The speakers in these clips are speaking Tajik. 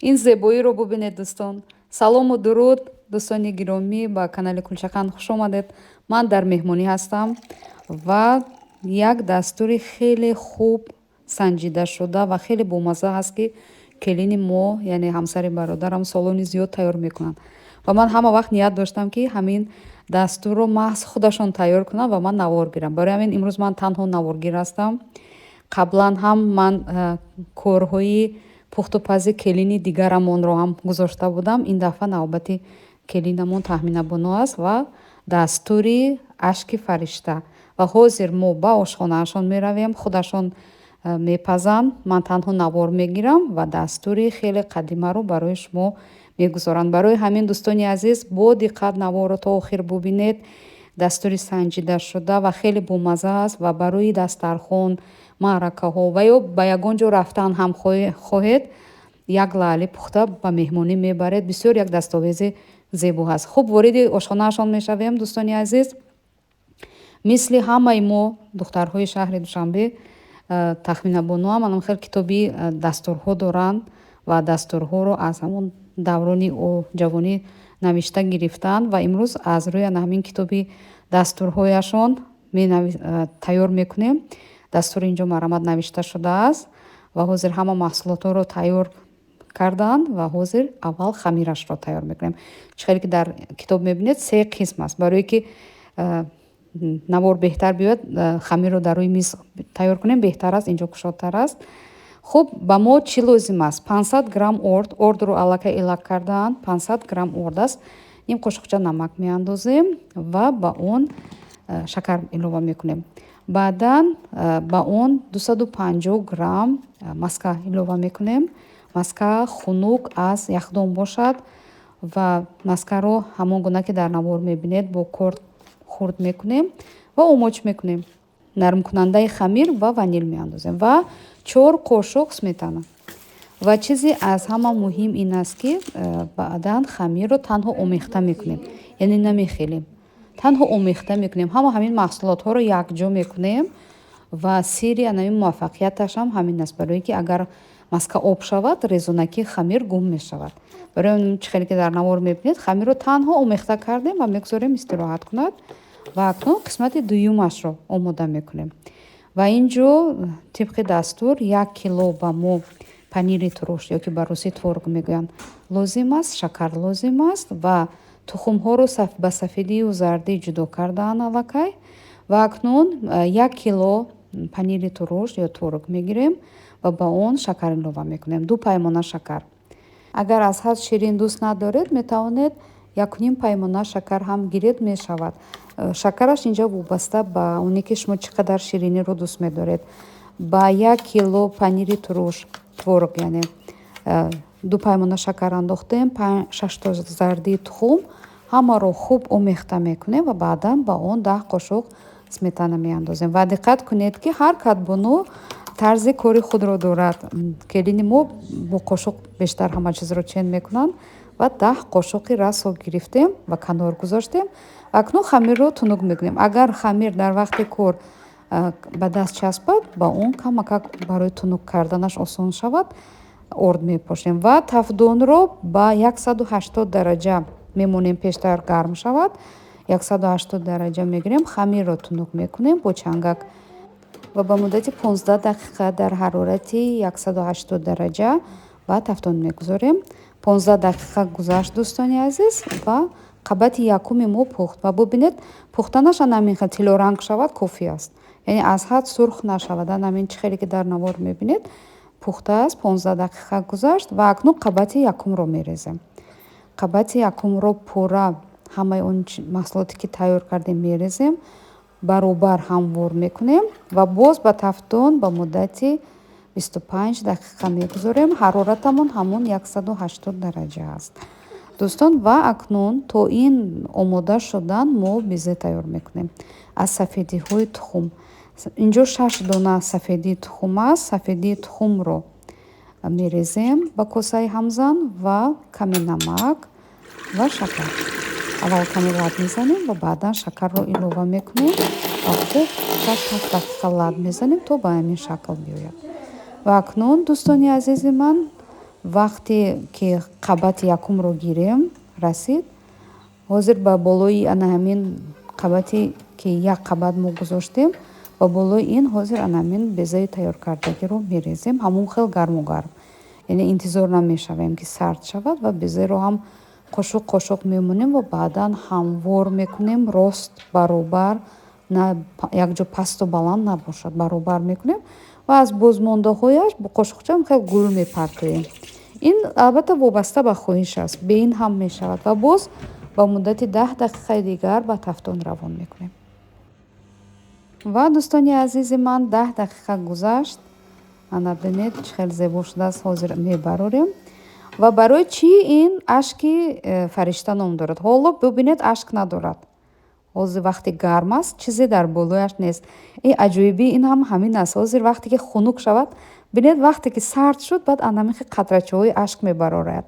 Ин зебоиро бубинед, дӯстон. Салому дуруд, дӯстони гиромӣ, ба канали Кулчақанд хуш омадед. Ман дар меҳмонӣ ҳастам ва як дастури хеле хуб санҷидашуда ва хеле бомазза ҳаст, ки келини мо, яъне ҳамсари бародарам, солони зиёд тайёр мекунанд ва ман ҳама вақт ният доштам, ки ҳамин дастурро маҳз худашон тайёр кунанд ва ман навор гирам. Барои ҳамин имрӯз ман танҳо наворгир ҳастам. Қаблан ҳам ман корҳои пухтупази келини дигарамонро ҳам гузошта будам. Ин дафъа навбати келинамон Таҳминабону аст ва дастури ашки фаришта. Ва ҳозир мо ба ошхонаашон меравем, худашон мепазанд, ман танҳо навор мегирам ва дастури хеле қадимаро барои шумо мегузоранд. Барои ҳамин, дӯстони азиз, бо диққат наворро то охир бубинед. Дастури санҷидашуда ва хеле бомазза аст ва барои дастархон, маъракаҳо ва ё ба ягон ҷо рафтан ҳам хоҳед, як лаъли пухта ба меҳмонӣ мебаред. Бисёр як дастовези зебо ҳаст. Хуб, вориди ошхонаашон мешавем, дӯстони азиз. Мисли ҳамаи мо, духтарҳои шаҳри Душанбе, Тахминабону ҳам анам хел китоби дастурҳо доранд ва дастурҳоро аз ҳамон даврони ҷавонӣ навишта гирифтанд ва имрӯз аз рӯи ана ҳамин китоби дастурҳояшон тайёр мекунем. Дастур инҷо марамат навишта шудааст ва ҳозир ҳама маҳсулотҳоро тайёр карданд ва ҳозир аввал хамирашро тайёр мекунем. Чӣ хеле ки дар китоб мебинед, се қисм аст. Барое ки навор беҳтар биёяд, хамирро дар рӯи миз тайёр кунем беҳтар аст, инҷо кушодтар аст. Хуб, ба мо чӣ лозим аст? 500 грамм орд. Ордро аллакай элак кардаанд, 500 грамм орд аст. Ним қошуқча намак меандозем ва ба он шакар илова мекунем. Баъдан ба он 250 грамм маска илова мекунем. Маска хунук аз яхдон бошад ва маскаро ҳамон гуна ки дар навор мебинед, бо корд хурд мекунем ва омоч мекунем. Нармкунандаи хамир ва ванил меандозем ва 4 қошуқ сметана. Ва чизе аз ҳама муҳим ин аст, ки баъдан хамирро танҳо омехта мекунем, яъне намехелем, танҳо омехта мекунем. Ҳама ҳамин маҳсулотҳоро якҷо мекунем ва сирри анами муваффақияташ ҳам ҳамин аст, барое ки агар маска об шавад, резонакии хамир гум мешавад. Барои он чӣ хеле ки дар навор мебинед, хамирро танҳо омехта кардем ва мегузорем истироҳат кунад. Ва акнун қисмати дуюмашро омода мекунем. Ва ин ҷо тибқи дастур 1 кило ба мо панири туруш ё ки ба русӣ творог мегӯянд лозим аст, шакар лозим аст ва тухмҳоро ба сафедию зардӣ ҷудо кардаанд аллакай. Ва акнун 1 кило панири туруш ё творог мегирем ва ба он шакар илова мекунем, 2 паймона шакар. Агар аз ҳад ширин дӯст надоред, метавонед 1.5 паймона шакар ҳам гиред, мешавад. Шакараш инҷо вобаста ба оне ки шумо чӣ қадар шириниро дӯст медоред. Ба 1 кило панири туруш, творог яъне, 2 паймона шакар андохтем, шашто зардии тухм, ҳамаро хуб омехта мекунем ва баъдан ба он 10 қошуқ сметана меандозем. Ва диққат кунед, ки ҳар кадбону тарзи кори худро дорад. Келини мо бо қошуқ бештар ҳама чизро чен мекунанд ва 10 қошуқи расо гирифтем ва канор гузоштем. Акнун хамирро тунук мекунем. Агар хамир дар вақти кор ба даст часпад, ба он камакак барои тунук карданаш осон шавад, орд мепошем ва тафдонро ба 180 дараҷа мемонем, пештар гарм шавад. 180 дараҷа мегирем, хамирро тунук мекунем бо чангак ва ба муддати 15 дақиқа дар ҳарорати 180 дараҷа ба тафдон мегузорем. 15 дақиқа гузашт, дӯстони азиз, ва қабати якуми мо пухт. Ва бубинед, пухтанаш анамин хел тиллоранг шавад, кофӣ аст, яъне аз ҳад сурх нашавад. Анамин чӣ хеле ки дар навор мебинед, пухтааст. 15 дақиқа гузашт ва акнун қабати якумро мерезем. Қабати якумро пурра ҳамаи он маҳсулоте ки тайёр кардем, мерезем, баробар ҳамвор мекунем ва боз ба тафдон ба муддати 25 дақиқа мегузорем. Ҳароратамон ҳамон 180 дараҷа аст, дӯстон. Ва акнун то ин омода шудан мо безе тайёр мекунем аз сафедиҳои тухм. Инҷо шаш дона сафедии тухм аст. Сафедии тухмро мерезем ба косаи ҳамзан ва каме намак ва шакар. Аввал каме лат мезанем ва баъдан шакарро илова мекунем ва хуб 6-7 дақиқа лат мезанем, то ба ҳамин шакл биёяд. Ва акнун, дӯстони азизи ман. Вақте ки қабати якумро гирем, расид, ҳозир ба болои ана ҳамин қабате ки як қабат мо гузоштем, ба болои ин ҳозир ана ҳамин безаи тайёркардагиро мерезем. Ҳамон хел гарму гарм, яъне интизор намешавем, ки сард шавад, ва безаро ҳам қошуқ қошуқ мемонем ва баъдан ҳамвор мекунем, рост, баробар, на якҷо пасту баланд набошад, баробар мекунем ва аз бозмондаҳояш бо қошуқча хел гул мепартоем. Ин албатта вобаста ба хоҳиш аст, бе ин ҳам мешавад. Ва боз ба муддати 10 дақиқаи дигар ба тафтон равон мекунем. Ва, дӯстони азизи ман, 10 дақиқа гузашт. Ана бинед, чӣ хел зебо шудааст. Ҳозир мебарорем. Ва барои чӣ ин ашки фаришта ном дорад? Ҳоло бибинед, ашк надорад. Ҳозир вақте гарм аст, чизе дар болояш нест. Ин аҷоибии ин ҳам ҳамин аст. Ҳозир вақте ки хунук шавад, бинед, вақте ки сард шуд, баъд анамихи қатрачаҳои ашк мебарорад.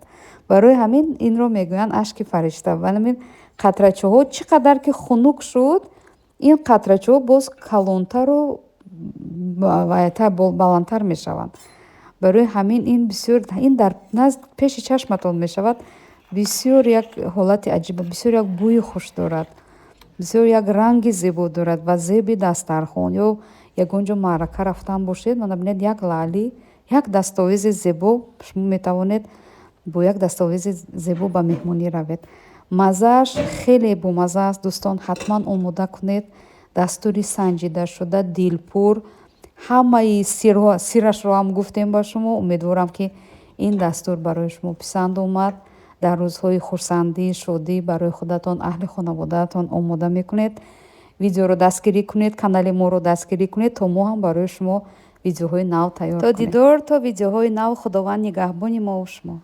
Барои ҳамин инро мегӯянд ашки фаришта. Ва ҳамин қатрачаҳо чӣ қадар ки хунук шуд, ин қатрачаҳо боз калонтару баландтар мешаванд. Барои ҳамин ин бисёр, ин дар назд пеши чашматон мешавад. Бисёр як ҳолати аҷиба, бисёр як бӯи хуш дорад, бисёр як ранги зебо дорад ва зеби дастархон ё ягон ҷо маърака рафтан бошед, мана бинед, як лаъли, як дастовези зебо, шумо метавонед бо як дастовези зебо ба меҳмонӣ равед. Маззааш хеле бомазза аст, дӯстон, ҳатман омода кунед. Дастури санҷидашуда, дилпур, ҳамаи сирашро ҳам гуфтем ба шумо. Умедворам, ки ин дастур барои шумо писанд омад. Дар рӯзҳои хурсандӣ, шодӣ барои худатон, аҳли хонаводаатон омода мекунед. Видеоро дастгирӣ кунед, канали моро дастгирӣ кунед, то мо ҳам барои шумо видеоҳои нав тайёр кунем. То дидор, то видеоҳои нав, Худованд нигаҳбони мову шумо.